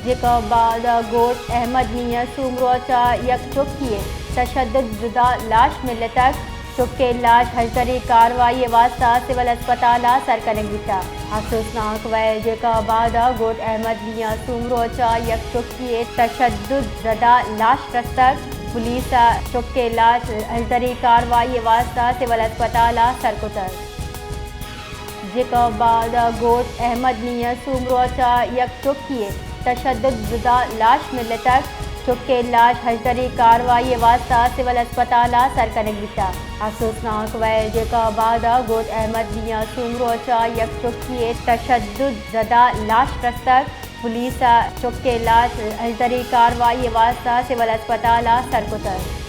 جیکب آباد ءَ گوٹ احمد میاں سومروچ ءَ یک چکی ءِ تشدد ءِ ردا لاش ملتگ۔ چک ءِ لاش ہژدری کاروائی ءِ واستہ سول ہسپتال ءَ سر کنگ بیتگ۔ افسوسناک ویل، جیکب آباد ءَ گوٹ احمد میاں سومروچ ءَ یک چکی ءِ تشدد ءِ ردا لاش رستگ۔ پولیس ءَ چک ءِ لاش ہژدری کاروائی ءِ واستہ سول ہسپتال ءَ سر کتگ۔ جیکب آباد ءَ گوٹ احمد میاں سومروچ ءَ یک چکی ءِ تشدد ءِ ردا لاش ملتگ۔ چک ءِ لاش ہژدری کاروائی ءِ واستہ سول ہسپتال ءَ سر کنگ بیتگ۔ افسوسناک ویل، جیکب آباد ءَ گوٹ احمد میاں سومروچ ءَ یک چکی ءِ تشدد ءِ ردا لاش رستگ۔ پولیس ءَ چک ءِ لاش ہژدری کاروائی ءِ واستہ سول ہسپتال ءَ سر کتگ۔